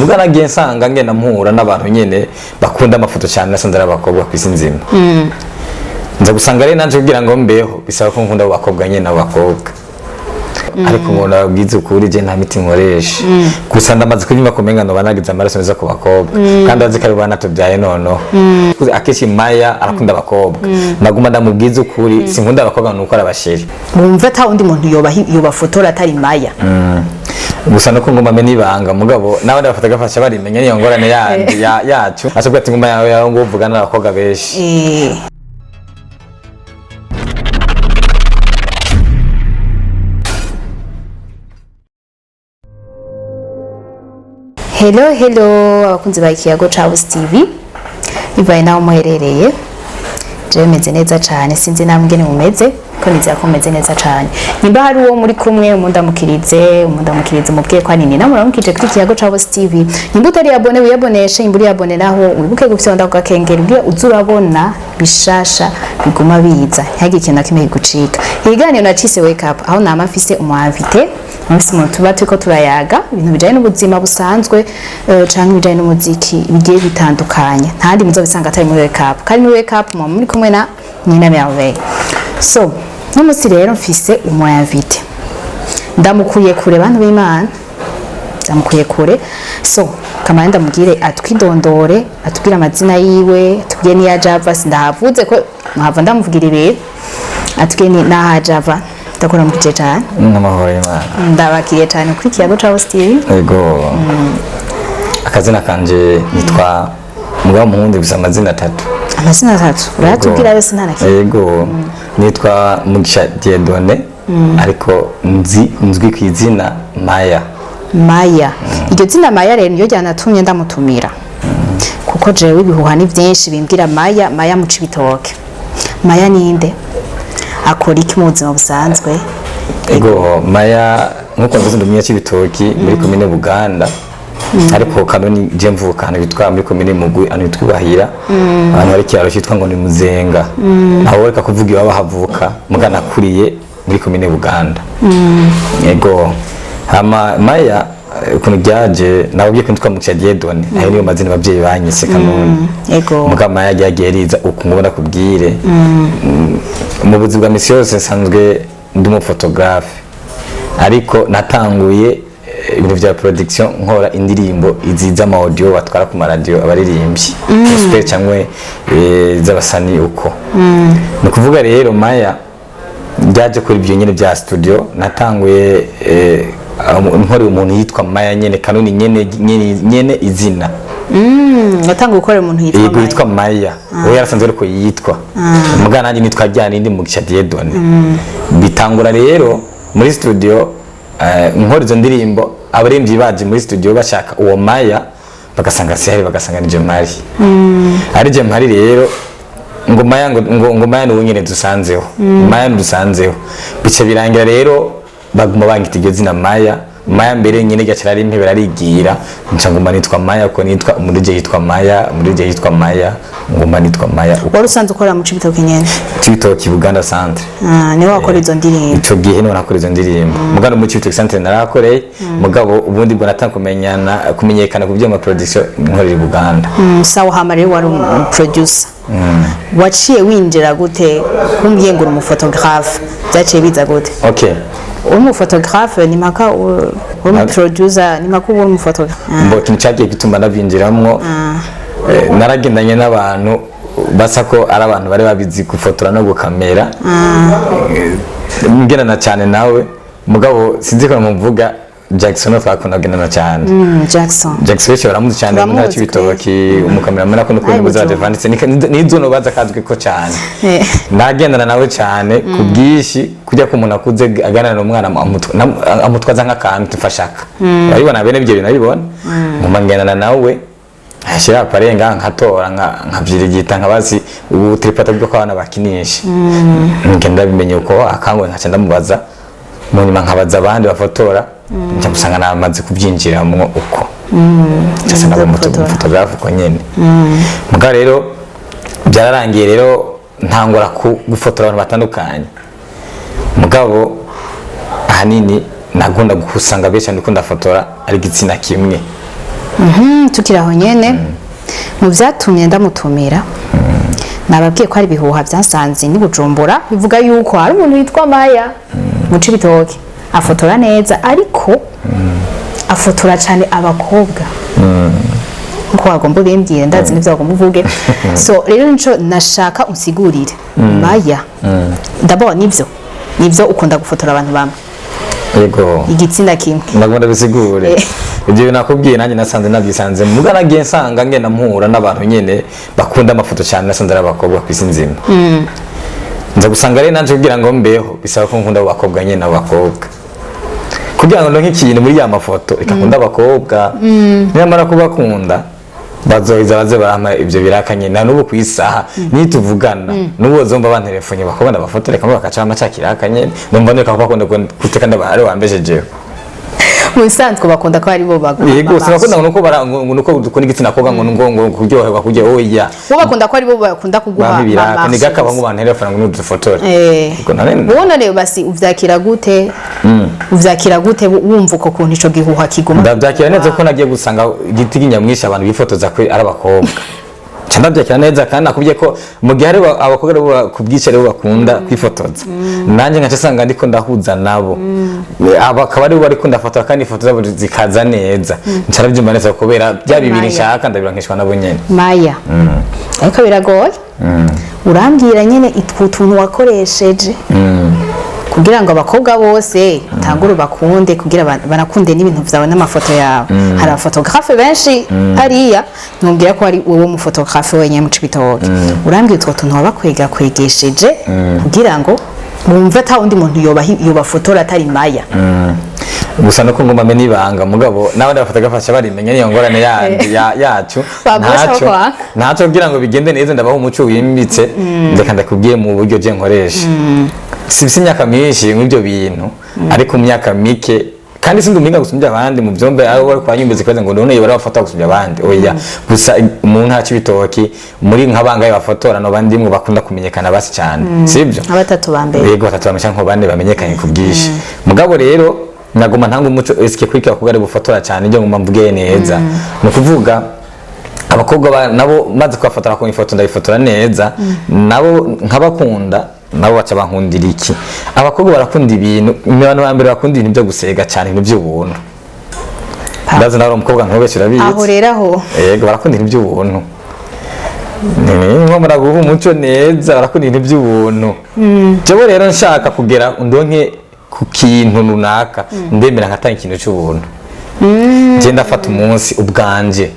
Muga nagiye nsanga ngenda mpura n'abantu nyene bakunda amafoto cyane, nasanze ari abakobwa ku isi nzima. Nza gusanga rero nanje kugira ngo mbeho bisaba ko nkunda abo bakobwa nyene, abo bakobwa. Ariko ngo nababwize ukuri, je nta miti nkoresha, gusa ndamaze kubyumva kumenga noba nagize amaraso meza ku bakobwa, kandi azi ko ari banatubyaye. Noneho akenshi Maya arakunda abakobwa, naguma ndamubwiza ukuri, sinkunda abakobwa nuko arabashiri. Wumva ata wundi muntu yobafotora atari Maya? Gusa nuko nguma mena ibanga, mugabo n'abandi bafata gafasha barimenya, niyo ngorane yandi yacu. Asabwa ati nguma yawe yawe ngo uvugana n'abakobwa benshi. Hello, hello abakunzi ba Ikiyago ca House TV, bivaye naho muherereye. Jewe meze neza cane, sinzi namwe ingene mumeze, ko nizera ko mumeze neza cane. Nimba hari uwo muri kumwe, umundamukirize, umubwiye ko ari Nina muramukije kuri Ikiyago ca House TV. Nimba utari abonné, wiyaboneshe. Nimba uri abonné naho, wibuke gufyonda ku gakengeri kugira uze urabona bishasha biguma biza, ntihagire ikintu na kimwe kigucika. Ikiganiro nacise Wake Up, aho nama mfise umu invité, mfise umuntu tuba turiko turayaga ibintu bijanye n'ubuzima busanzwe, canke ibijanye n'umuziki bigiye bitandukanye. Ntahandi muzobisanga atari muri Wake Up. Kandi muri Wake Up muba muri kumwe na Nina Merveille. So n'umunsi rero mfise umu invité, ndamukuye kure, bantu b'Imana, ndamukuye kure. So kamara ndamubwire atwidondore, atubwire amazina yiwe, atubwire n'iyo aja ava. Sindahavuze ko muhava ndamuvugira ibintu, atubwire n'aho aja ava. Ndakuramukije cane. N'amahoro y'Imana. Ndabakiriye cane kuri Kiyago ca House TV. Ego, akazina kanje nitwa mugabo muhundi, gusa amazina atatu. Amazina atatu? Urayatubwira yose, nta na kimwe. Ego, nitwa Mugisha Dieudonné, ariko nzi nzwi ku izina Maya. Maya. Iryo zina Maya rero niryo ryanatumye ndamutumira, kuko jewe ibihuha ni byinshi bimbwira Maya, Maya muca ibitoke. Maya ninde? Akora iki mu buzima busanzwe? Ego, Maya nkuko mvuze, ndi umunyacibitoki muri komine Buganda, ariko kanoni je mvuka ahantu bitwa muri komine Mugwi, ahantu bitwa Bahira, ahantu hari ikiraro cyitwa ngo ni Muzenga. Aho reka kuvuga iwabo havuka, muga nakuriye muri komine Buganda. Ego, hama Maya, ukuntu ryaje nababwiye ko nitwa Mugisha Dieudonné, ayo niyo mazina abavyeyi banyise kanoni. Muga Maya ryagiye riza uku ngo ndakubwire. Mu buzima bwa misi yose nsanzwe ndi umufotogarafe, ariko natanguye ibintu vya production nkora indirimbo izi z'ama audio batwara ku maradiyo, abaririmbyi gospel cyangwa z'abasani uko. Ni ukuvuga rero Maya byaje kuri ibyo nyine bya studio. Natanguye nkorera umuntu yitwa Maya nyene, kanuni nyene nyene nyene izina. Watanga gukorera umuntu yitwa Yego. Maya? Yitwa Maya, we yarasanzwe ariko yitwa muga nanjye nitwa rya nindi Mugisha Dieudonné. Bitangura rero muri studio, nkora izo ndirimbo, abaririmbyi baje muri studio bashaka uwo Maya bagasanga sihari, bagasanga ni je mpari, ari je mpari. Rero ngo Maya ngo Maya ni nyene dusanzeho, Maya dusanzeho. Bice birangira rero baguma bangita iryo zina Maya. Maya mbere nyene gaca ari intebe arigira, nca nguma nitwa Maya, ko nitwa umurije yitwa Maya, umurije yitwa Maya, nguma nitwa Maya uko. Wari usanzwe ukorera mu Cibitoke nyene? Cibitoki Buganda Centre. Ah, niwe wakora izo ndirimbo? Ico gihe niho nakora izo ndirimbo, mugabo mu Cibitoki Centre narakoreye, mugabo ubundi bwo natanga kumenyana kumenyekana ku vy'ama production nkorera i Buganda. Sawa, hama rero wari umu producer, waciye winjira gute kumbwiye ngo uri umufotographe? Byaciye biza gute? Okay. Uri umufotographe ni mpaka uri umu producer, ni mpaka uba uri umufotographe? Mbo ikintu cyagiye gituma nabyinjiramwo, naragendanye n'abantu basa ko ari abantu bari babizi gufotora no gukamera. Ngendana cyane nawe, mugabo sinzi ko muvuga Jackson, twakunda kugendana cyane. Jackson? Jackson benshi baramuzi cyane mu ntara Turamuzi. y'Ibitoki, umukameramani akunda Ari kubona za Bujumbura. Devanditse nizo baza kazwi ko cyane. Nagendana nawe cyane ku bwinshi, kujya ku muntu akuze aganira n'umwana amutwaza nk'akantu tufashaka, urabibona bene ibyo bintu abibona. Nguma ngendana nawe, ashyira aparenga nkatora nkabyirigita nkabazi ubu tripata bwo ko abana bakinisha, ngenda bimenye uko akangwe, nkaca ndamubaza, mu nyuma nkabaza abandi bafotora, nca gusanga namaze kubyinjiramwo uko nca naba Gufotora. umufotographe uko nyene. Muga rero byararangiye rero ntangura gufotora abantu batandukanye, mugabo ahanini nagunda gusanga benshi ndiko ndafotora ari igitsina kimwe. Tukiri aho nyene, mu vyatumye ndamutumira, nababwiye ko hari ibihuha byasanze ni Bujumbura bivuga yuko hari umuntu witwa Maya mu Cibitoke afotora neza, ariko afotora cyane abakobwa, nkuko wagomba ubimbwire, ndazi n'ivyo wagomba uvuge. So rero nico nashaka unsigurire, Maya. D'abord, nivyo ukunda gufotora abantu bamwe? Yego. Igitsina kimwe? Ndagomba ndabisigure. Ibyo bintu nakubwiye nanjye nasanze nabyisanze muga, nagiye nsanga ngenda mpura n'abantu nyene bakunda amafoto cyane, nasanze ari abakobwa ku isi nzima. Nza gusanga rero nanje kugira ngo mbeho bisaba ko nkunda abo bakobwa nyene, abo bakobwa, kugira ngo ndonke ikintu muri ya mafoto, reka nkunda abakobwa. Nyamara kubakunda bazoheza baze barampa ibyo biraka nyene. Na n'ubu ku isaha nituvugana n'ubu bazomba bantelefone, bakobwa ndabafotora, reka bakaca bampa ca kiraka nyene. Numva ndeka kubakunda guteka ndabahari wambeshejeho. Mu bisanzwe bakunda ko ari bo baguha Yego, amaso. sinakunda ngo nuko bara ngo nuko dukunda igitsina kobwa, ngo kuryoherwa kurya, oya. Bo bakunda ko ari bo bakunda kuguha Bampa ibiraka amaso ni gakaba gusa. ngo bantelefone ngo nudufotore. Ubwo nare- Ubona rero basi uvyakira gute? Uvyakira gute wumva uko kuntu ico gihuha kiguma? Ndabyakira neza ko nagiye gusanga igiti nyamwinshi abantu bifotoza ko ari abakobwa. Nca ndabyakira neza, kandi nakubwiye ko mu gihe hari abakobwa aribo ku bwinshi aribo bakunda kwifotoza, nanjye nkaca nsanga ndiko ndahuza nabo, aba akaba aribo bariko ndafotora, kandi ifoto zabo zikaza neza. Nca ndabyumva neza kubera bya bibiri Maya. nshaka ndabirankishwa nabo nyene. Maya, ariko biragoye, urambwira nyene itwo tuntu wakoresheje kugira ngo abakobwa bose utangure bakunde, kugira banakunde n'ibintu vyawe n'amafoto yawe. Hari abaphotographe benshi hariya, ntubwira ko ari wowe umuphotographe wenyine mu Cibitoke. Urambwira utwo tuntu wabakwega kwegesheje kugira ngo bumve ata wundi muntu yobafotora atari Maya. Gusa no ngoma mbe nibanga, mugabo n'abandi bafata gafasha barimenya, niyo ngorane yandi yacu. Bagusha Ntaco kwa. ntaco, kugira ngo bigende neza ndabaho umuco wimbitse. Ndeka ndakubwiye mu buryo je nkoresha. Si imyaka myinshi mw'ibyo bintu, ariko mu myaka mike, kandi sindi umuhinga gusumbya abandi mu byombe aho bari kwanyumbiza ikibazo ngo none bari bafata gusumbya abandi, oya. Gusa mu ntara c'Ibitoki muri nka bangahe bafotora, no bandi mwe bakunda kumenyekana basi cyane, sibyo? Nka batatu ba mbere. Yego, batatu bamwe canke bane bamenyekanye ku bwinshi. Mugabo rero nagoma ntanga umuco eske kuri abakobwa ari bufotora cyane, ibyo ngomba mvuge neza ni ukuvuga abakobwa nabo maze kubafotora ku ifoto, ndayifotora neza, nabo nkabakunda, nabo baca bankundira iki? Abakobwa barakunda ibintu, ni abantu ba mbere bakunda ibintu byo gusega cyane, ibintu by'ubuntu. Ndazi nawe uri umukobwa, ntubeshye, urabizi. Aho rero aho. Yego, barakunda ibintu by'ubuntu. Ni nko muraguha umuco neza, barakunda ibintu by'ubuntu. Jewe rero nshaka kugera ndonke ku kintu runaka, ndemera nkatanga ikintu cy'ubuntu. Je ndafata umunsi ubwanje,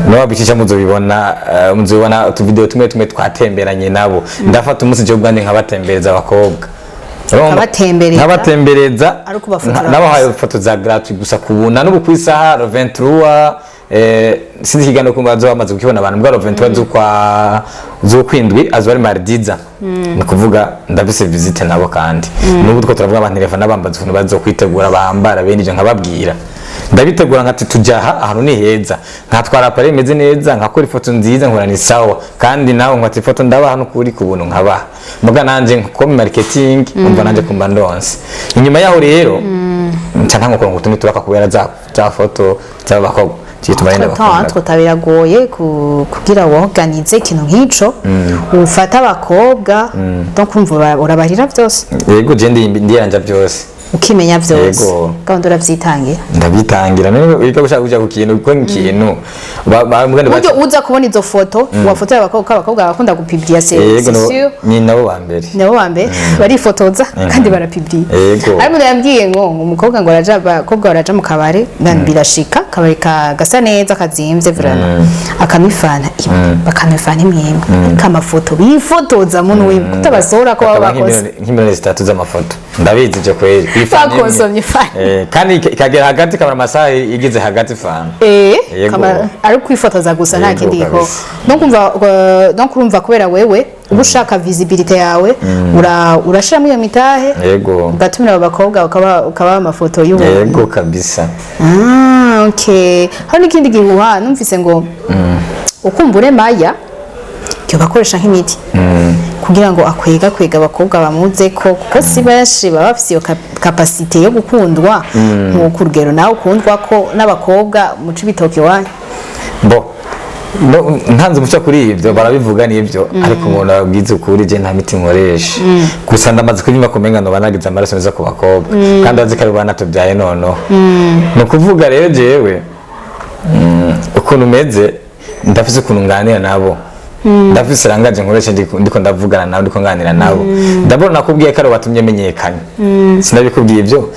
niba bicisha muzobibona, muzobibona utuvideo tumwe tumwe twatemberanye nabo. Ndafata umunsi je ubwanje nkabatembereza abakobwa. Urumva? Nkabatembereza? Nkabatembereza. Ari ukubafotora Nabahaye gusa. ifoto za gratuit gusa kubuna n'ubu ku isaha le 23, sinzi ikiganiro kumva bazoba bamaze kukibona abantu mbwa, le 23 z'ukwa z'ukwindwi azoba ari mardiza, ni ukuvuga ndafise visite nabo. Kandi n'ubu two turavuga, abantu n'abambaza ukuntu bazokwitegura, bambara bene ivyo, nkababwira ndabitegura nkati tujya aha ahantu ni heza, nkatwara appareil imeze neza, nkakora ifoto nziza, nkora ni sawa. Kandi nawe nkata ifoto ndabaha n'ukuri ku buntu nkabaha, muga nanje nko mu marketing umva nanje kumba ndonse. Inyuma yaho rero nca ntangukora ngo utundi turaka kubera za foto z'abakobwa gituma nyine bakunda. Entre biragoye kugira woganize ikintu nk'ico, ufata abakobwa, donc urumva urabarira byose. Yego, je ndiyaranja byose. Ukimenya byose. Yego. Gahunda uravyitangira. Ndabitangira none wiga gushaka kuja ku kintu kuko ikintu mugani Buryo uza kubona izo foto wafotora abakobwa, abakobwa bakunda gupublier, c'est Yego. c'est sûr. Ni nabo ba mbere. Nabo ba mbere barifotoza kandi barapublier. Yego. Ariko yambwiye ngo umukobwa ngo araja, abakobwa baraja mu kabare, birashika kabare gasa neza kazimvye vraiment, akamifana imwe, bakamifana imwe imwe, ariko amafoto bifotoza muntu wimwe kutabasohora ko baba Akaba bakoze nk'imiliyoni 3 z'amafoto, ndabizi ibyo kweri. Kwifana imwe. Bakonsomye fana. Kandi ikagera hagati kamara amasaha igeze hagati fana. Yego. Ari kwifotoza gusa nta Yego, kindi gikorwa. kabisa. Donc umva, donc urumva kubera wewe uba ushaka visibilité yawe, urashiramo iyo mitahe, Yego. ugatumira abo bakobwa ukabaha amafoto y'ubuntu. Yego kabisa. Ah, okay. Hari n'ikindi gihuha numvise ngo ukumbure Maya cyo bakoresha nk'imiti. Kugira ngo akwega kwega abakobwa bamuze ko, kuko si benshi baba bafise iyo capacité yo gukundwa nk'uko urugero nawe ukundwa ko n'abakobwa mu Cibitoke iwanyu. Bo no, ntanze umuco kuri ibyo barabivuga nibyo, ariko umuntu ababwiza ukuri, je nta miti nkoresha. Gusa ndamaze kubyumva kumenga no banagize amaraso meza ku bakobwa, kandi azi ko ari bana tubyaye. Noneho ni ukuvuga rero jewe ukuntu meze, ndafise ukuntu nganira nabo, ndafise rangaje nkoresha ndiko ndavugana nabo, ndiko nganira nabo. Ndabona nakubwiye ko ari watumye menyekanye, sinabikubwiye ibyo?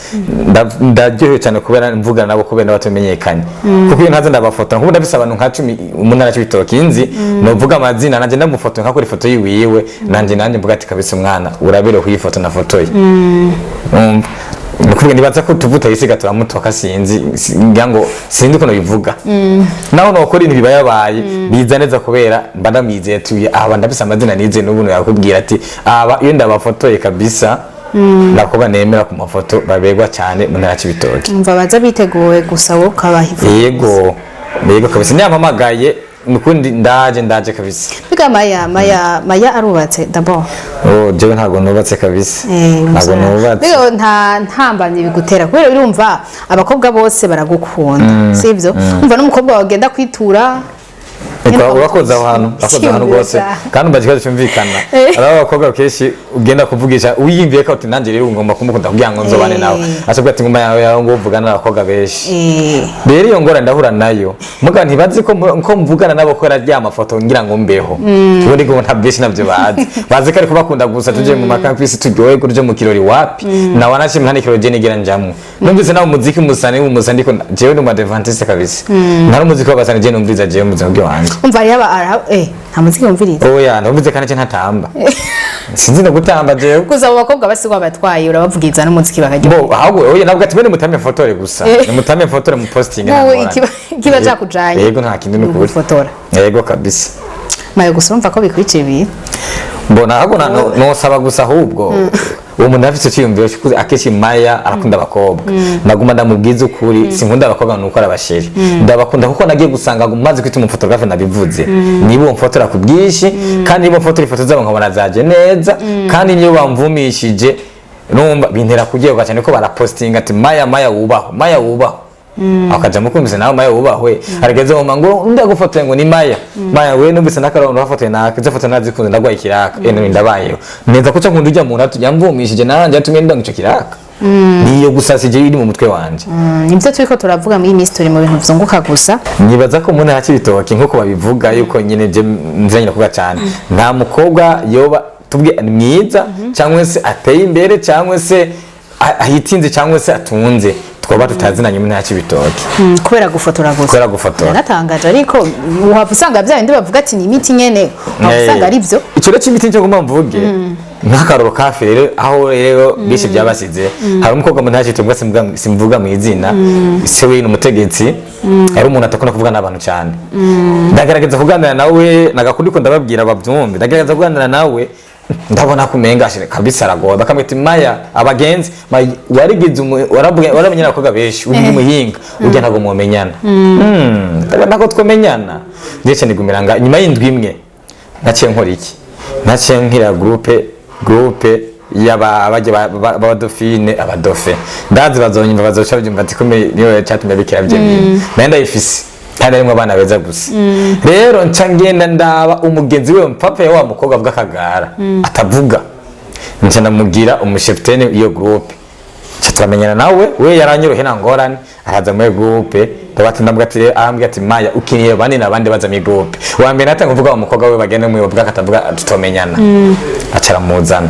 Ndaryohewe cyane kubera mvugana nabo, kubera watumye menyekanye, kuko iyo ntaze ndabafotora, nkubu ndafise abantu nka 10 mu ntara y'Ibitoki nzi, novuga amazina, nanje ndamufotora nkakora ifoto yiwiwe, nanje mvuga ati kabisa umwana uraberewe kuyi foto nafotoye. Umva, ni ukuvuga nibaza ko tuvuta yisiga turamutoka, sinzi, ngira ngo sinzi ukuntu bivuga. Naho nokora ibintu biba yabaye biza neza, kubera mba ndamwizeye. Tuye aba ndafise amazina nize n'ubu yakubwira ati aba iyo ndabafotoye kabisa, nakobwa nemera ku mafoto baberwa cyane mu ntara y'Ibitoki. Umva, baza biteguwe gusa, wowe ukabaha ifoto. Yego kabisa, niyampamagaye nukundi ndaje, ndaje kabisa. Biga Maya arubatse d'abord? Oh, jewe ntabwo nubatse kabisa. Ntabwo nubatse. Biga nta ntambamye bigutera, kubera urumva abakobwa bose baragukunda, sivyo? Umva, n'umukobwa wagenda kwitura. Urakoze aho hantu, urakoze ahantu rwose. Cyumvira. Kandi umva ikibazo cyumvikana. Ari abakobwa kenshi ugenda kuvugisha wiyumviye ko ati nanjye rero ngomba kumukunda kugira ngo nzobane nawe, asabwa ati ngoma yawe yawe ngo uvugana n'abakobwa benshi. Rero iyo ngorane ndahura nayo, muga ntibazi ko ko mvugana nabo ko rya mafoto ngira ngo mbeho ubundi ko nta byinshi nabyo bazi. Bazi ko ariko bakunda gusa tuje mu makampisi turyohe, tuje mu kirori. Wapi, nawe anashimye, nta n'ikirori je nigera njamwo. Numvise nawe umuziki umusani w'umusani, ndiko jewe ndi umu adventiste kabisa, nta n'umuziki w'abasani je numviriza jewe mu buzima bw'iwanje. Umva, hariho aba nta muziki wumviriza? Oya, numvise kandi je ntatamba, sinzi no gutamba jewe. Gusa abo bakobwa basigwa batwaye, urabavugiriza n'umuziki bakaryoha. Bo ahubwo oya, nabwo ati bene mutame fotore gusa, nimutame fotore mu posting, nta Wowe ngorane. Ikiba cakujanye Yego, nta kindi, ni ukuri. Gufotora. Yego kabisa. Mayo, gusa urumva ko bikurikira ibintu. Mbona ahubwo nosaba gusa, ahubwo uwo muntu afite icyiyumviro cy'uko akenshi Maya arakunda abakobwa, naguma ndamubwiza ukuri, sinkunda abakobwa nuko arabasheri, ndabakunda kuko nagiye gusanga maze kwita umufotographe nabivuze, niba uwo mfotora ku bwinshi, kandi niba mfotora ifoto zabo nkabona zaje neza, kandi niyo bamvumishije numva bintera kuryoherwa cyane ko barapostinga ati Maya, Maya wubahwe, Maya wubahwe, akaja mukumvise nawe Maya wubahwe. Arageze mu ngo ndagufotoye ngo ni Maya, Maya we, numvise nakarondo wafotoye naka, izo foto nazikunze, ndagwaye ikiraka, none ndabayeho neza kuco nkunda ujya muntu yamvumishije nanje atumye ndanga ico kiraka. Niyo gusa sije iri mu mutwe wanje. Nibyo turiko turavuga muri iyi minsi, turi mu bintu vyunguka gusa. Nibaza ko umuntu hakiri ibitoki nkuko babivuga yuko nyine je nzanye kuvuga cyane, nta mukobwa yoba tubwe ni mwiza cyangwa se ateye imbere cyangwa se ahitinze cyangwa se atunze twaba tutazinanye mu ntara y'Ibitoki. Kubera gufotora gusa. Kubera gufotora. Yaratangaje, ariko uhava usanga bya bindi bavuga ati ni imiti nyene, uhava usanga ari byo. Icyo rero cy'imiti cyo ngomba mvuge nk'akaroro kafi rero, aho rero byinshi byabasize, hari umukobwa mu ntara y'Ibitoki, simvuga mu izina, se we ni umutegetsi, ari umuntu atakunda kuvuga n'abantu cyane. Ndagerageza kuganira nawe, nagakundi ko ndababwira babyumve, ndagerageza kuganira nawe, ndabona ko umenga ashire kabisa aragoye. Bakamwita Maya abagenzi. Maya warigize waramenye n'abakobwa benshi, uri umuhinga ujya ntabwo mumenyana. Ndabona ko twamenyana ndetse nigumira nga nyuma y'indwi imwe naciye nkora iki? Naciye nkira groupe y'aba bajya b'abadofine, abadofe ndazi bazonyumva, bazoca babyumva ati kome niyo cyatumye bikira byo bintu nayo ndayifise, kandi harimo abana beza gusa. Rero nca ngenda ndaba umugenzi we mpapa ya wa mukobwa avuga akagara atavuga, nca ndamugira umushefutene iyo groupe, nca turamenyana nawe, we yaranyorohe nta ngorane, araza muri groupe. Ndabati ndabwira ati rero, arambwira ati Maya ukiniye bane n'abandi baza muri groupe wa mbere natanga kuvuga umukobwa we bagende mu bavuga katavuga tutomenyana, aca aramuzana.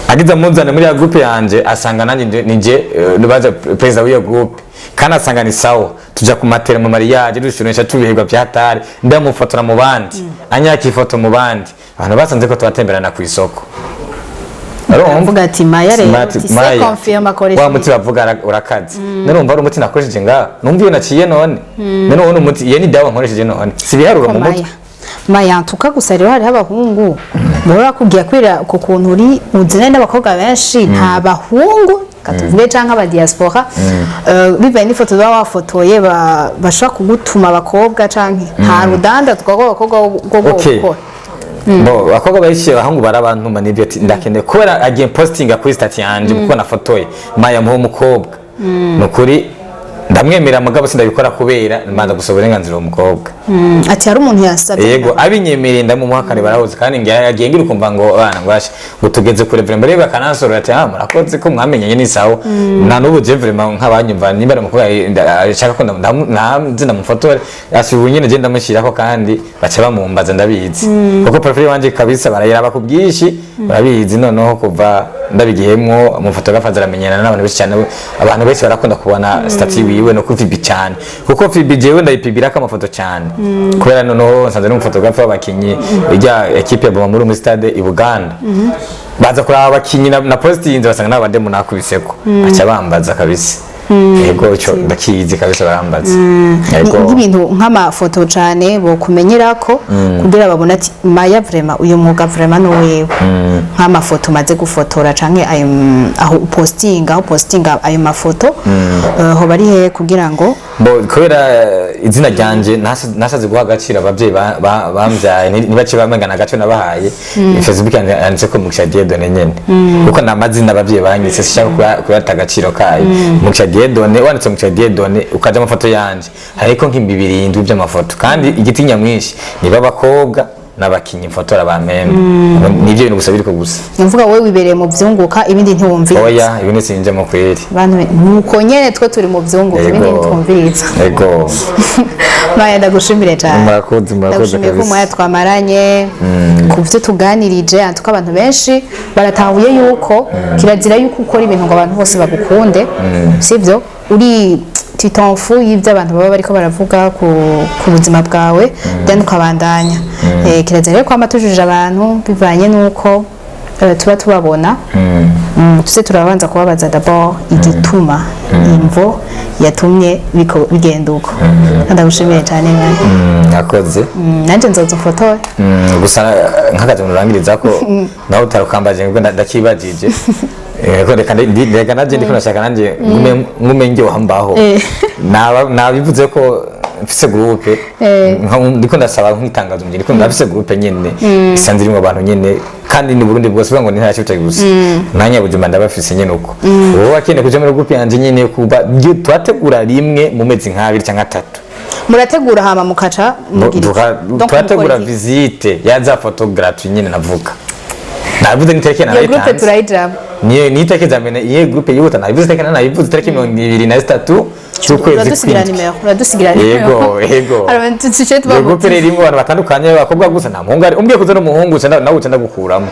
Agize amuzane muri ya groupe yanje, asanga nanjye nije nubaza perezida w'iyo groupe, kandi asanga ni sawa. Tuja ku matera mu mariage, dushunisha tubihirwa byatari, ndamufotora mu bandi, anyaka ifoto mu bandi, abantu basanze ko tubatemberana ku isoko. Urumva? Avuga ati Maya rero Mati- ati se Maya. confirm akoresha. Wa muti bavuga urakaze. None urumva ari umuti nakoresheje ngaha, numva iyo naciye none uwo ni umuti, iyo ni dawa nkoresheje none si ibiharuro mu mutwe. Maya, Maya ntuka gusa rero hariho abahungu bahora bakubwira kubera uko kuntu uri uzinanye n'abakobwa benshi, nta bahungu katuvuge canke aba diaspora, bivaye n'ifoto baba wafotoye, bashobora kugutuma abakobwa canke nta rudanda twagwa abakobwa rwo gukora. Bo abakobwa benshi, abahungu barabantuma nibyo, ati ndakeneye, kubera agiye postinga kuri statut yanje kuko nafotoye Maya muho umukobwa. Nukuri ndamwemera, mugabo sindabikora kubera mbanza gusaba uburenganzira uwo mukobwa. Ati hari umuntu yansabye. Yego, abinyemereye ndamumuha kandi barahuze, kandi ngira yagiye ngira ukumva ngo bana ngo ashe ngo tugeze kure vraiment. Rero bakanansorera ati: "Ah, murakoze ko mwamenyanye, ni sawa." Na n'ubu je vraiment nk'abanyumva, nimba ari umukobwa ashaka ko nzi ndamufotore, asi ubu nyene je ndamushyirako kandi baca bamumbaza, ndabizi kuko profile wanje kabisa barayiraba ku bwinshi, barabizi. Noneho kuva ndabigiyemwo, umuphotographe azaramenyana n'abantu benshi cyane. Abantu benshi barakunda kubona statut wiwe no kuri FB cyane, kuko FB jewe ndayipibirako amafoto cyane, kubera noneho nsanze n'umuphotographe w'abakinyi ijya équipe ya Boma muri stade i Buganda, baza kuraba abakinyi na postinze, basanga n'abademu nakubiseko, baca bambaza kabisa. Yego, ico ndakizi kabisa, barambaza. Yego. Nk'ibintu nk'amafoto cane bokumenyerako kugira babone ati Maya vraiment uyu mwuga vraiment ni wewe, nk'amafoto umaze gufotora canke ayo aho upostinga, aho upostinga ayo mafoto, hoba ari hehe kugira ngo Bo kubera izina ryanje nashatse guha agaciro abavyeyi bamvyaye, nibace bamengana agaciro nabahaye. Facebook yanje yanditse ko Mugisha Dieudonné nyene, kuko ni amazina abavyeyi banyise, sinshaka kuyata agaciro kayo. Mugisha Dieudonné, wanditse Mugisha Dieudonné ukaja amafoto yanje, hariko nk'imbi 7 vy'amafoto, kandi igiti nyamwinshi niba abakobwa n'abakinyi mfotora ba meme, nivyo bintu gusa biriko gusa. Mvuga wowe wibereye mu vyunguka, ibindi ntiwumviriza? Oya, ibindi sinjemo kweri. Bantu nuko nyene twe turi mu vyunguka, ibindi ntitwumviriza. Yego. Maya, ndagushimire cyane. Murakoze, murakoze. Ndagushimiye ko Kabisa. umwanya twamaranye, ku byo tuganirije, antuko abantu benshi baratahuye yuko kirazira yuko ukora ibintu ngo abantu bose bagukunde, sibyo? Uri tu t'en fous y'ibyo abantu baba bariko baravuga ku buzima bwawe, then ukabandanya. Kirazira rero kwama tujuje abantu bivanye n'uko tuba tubabona. Tuze turabanza kubabaza d'abord igituma, imvo yatumye bigenda uko. Ndagushimiye cyane, mwana. Mwakoze. Nanjye nzoza umfotore. Gusa nk'akazi murangiriza ko nawe utarukambaje ngo ndakibajije. Ko reka reka nanjye ndiko nashaka nanjye ngume ndyoha mbaho. Nabivuze ko mfise groupe, ndiko ndasaba nk'itangazo ndiko ndafise groupe nyene isanzwe irimo abantu nyene, kandi ni Burundi bwose, uvuga ngo ni ntara Cibitoke gusa, nanya Bujumbura ndabafise nyene. Uko wowe wakeneye kuja muri groupe yanje nyene, kuba twategura rimwe mu mezi nk'abiri cyangwa atatu. Murategura hama mukaca mugira iki? Donc Turategura mukora iki? visite ya za photo gratuit nyene navuga, navuze n'itariki Iyo groupe narayitanze. turayijamo. Niyo ni itariki za mbere iyo groupe yihuta, nabivuze itariki, nabivuze itariki 23 z'ukwezi Uradusigira kw'indwi. nimero, uradusigira nimero. Yego, yego. Hari abantu tuciye Iyo groupe rero irimo abantu batandukanye, abakobwa gusa, nta muhungu ari. Umbwiye kuzana umuhungu uca nawe uca ndagukuramo,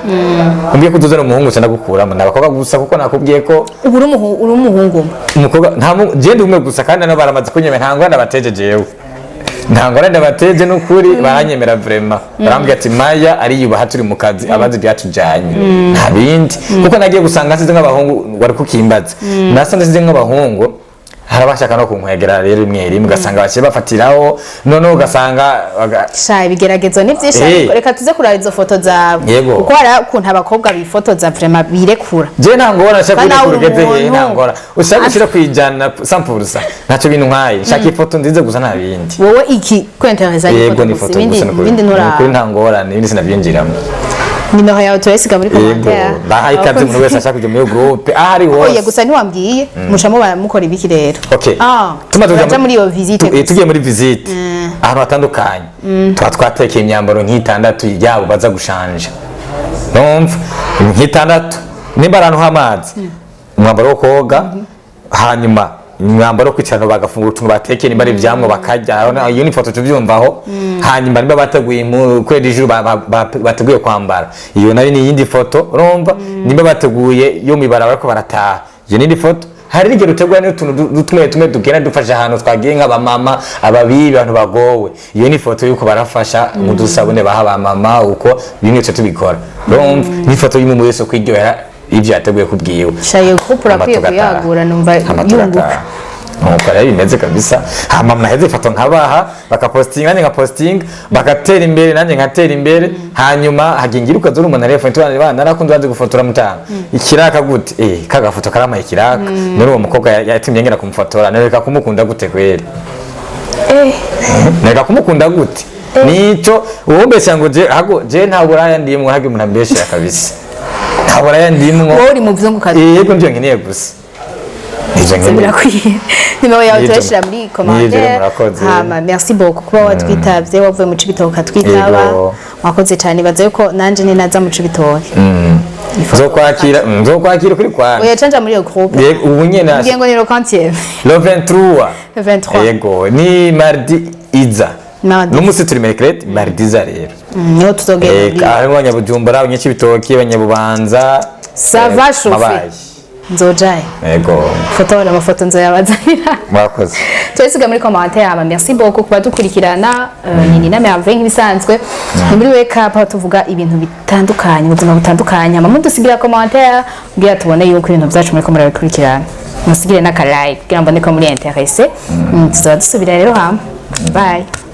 umbwiye ko uzana umuhungu uca ndagukuramo. Ni abakobwa gusa, kuko nakubwiye ko Ubu uri umuhungu umwe? Umukobwa nta je ndi umwe gusa, kandi nabo baramaze kunyemera, nta ngorane bateje jewe, nta ngorane bateje n'ukuri, baranyemera vraiment. Barambwira ati Maya ariyubaha, turi mu kazi abazi ibyatujanye, nta bindi. Kuko nagiye gusanga nsize nk'abahungu, wari kukimbaza, nasanze nsize nk'abahungu hari abashaka no kunkwegera rero rimwe rimwe, ugasanga baciye bafatiraho, noneho ugasanga Sha, ibigeragezo ni byinshi. Ariko reka tuze kuraba izo foto zawe, Yego. kuko hari ukuntu abakobwa bifotoza vraiment birekura. Je nta ngora, nshaka Kandi nawe kurekura uri ugeze hehe, nta umuntu. ngora ushaka gushyira kwijana 100%, ntacyo bintu nkaye, nshaka ifoto nziza gusa, nta bindi. Wowe iki kwentereza? Yego, ni foto ibindi gusa, nukuri. ibindi Nukuri nturaba. nta ngorane, ibindi sinabyinjiramo. Nimero yawe turayisiga muri Yego. commentaire. Bahaye ikaze umuntu wese ashaka kujya muri iyo groupe aho ari Oye, hose. gusa ntiwambwiye muca muba mukora ibiki rero? Okay. Ah, Tumaze kuja turaja muri iyo visite gusa. Tugiye muri visite ahantu hatandukanye, tuba twatekeye imyambaro nk'itandatu yabo baza gushanja, numva nk'itandatu, nimba ari ahantu h'amazi, umwambaro wo koga, hanyuma umwambaro wo kwicarana bagafungura utuntu batekeye, nimba ari ivyamwa bakarya. Urabona, iyo ni foto tuvyumvaho. Hanyuma nimba bateguye kwera ijuru bateguye kwambara, iyo nayo ni iyindi foto. Urumva, nimba bateguye yo mw'ibarabara bariko barataha, iyo ni indi foto. Hari n'igihe dutegura n'utuntu tumwe tumwe tugenda dufasha ahantu twagiye, nk'abamama, ababibi, abantu bagowe, iyo ni foto y'uko barafasha mu dusabune baha abamama, uko bimwe tuca tubikora. Urumva, ni ifoto y'umuntu wese kwiryohera ivyo yateguye kubwiwe. Sha, iyo groupe urakwiye Hama tugataha. kuyagura, numva Hama yunguka. tugataha. Nuko rero bimeze kabisa. Hama naheze ifoto nkabaha, bakapostinga, nanjye nkapostinga, bagatera imbere, nanjye nkatera imbere. Hanyuma hagingira ukaza umuntu arefone tubana bana narakunze bazi gufotora mutanga ikiraka gute, kagafoto karamaye ikiraka. None uwo mukobwa yatumye ngera kumufotora, nereka kumukunda gute kweri? Nereka kumukunda gute? Nico uwombesha ngo je hago je nta buraya ndimwo, hagi umuntu ambeshera kabisa, nta buraya ndimwo. Wowe uri mu vyunguka. Yego, nivyo nkeneye gusa, nivyo nkeneye. Birakwiye. Nimero yawe Nivyo. turayishira muri Nivyo, commentaire. murakoze. Hama merci beaucoup kuba watwitavye, wavuye mu Cibitoke ukatwitaba. Yego. Mwakoze cyane. Baza yuko nanje ninaza mu Cibitoke Nzokwakira kuri kwa Oya, canja muri iyo groupe. Yego, ubu nyene. Ngiye ngo ni le quantième? Le 23. Le 23. Yego, ni mardi iza. Mardi. N'umunsi turi mercredi, mardi iza rero. Niho tuzogenda muri Harimo abanyabujumbura, abanyacibitoki, abanyabubanza. Ça va chauffer. Mabaye. Nzojaye. Yego. Fotora amafoto nzoyabazanira. Mwakoze. Turasiga muri commentaire. Hama merci beaucoup kuba dukurikirana. Ni Nina Merveille nk'ibisanzwe, ni muri Wake Up, aho tuvuga ibintu bitandukanye, ubuzima butandukanye. Hama mudusigira commentaire kugira tubone yuko ibintu byacu muriko murabikurikirana, musigire n'aka like kugira mbone ko muri intéressé. Tuzaba dusubira rero. Hama bye.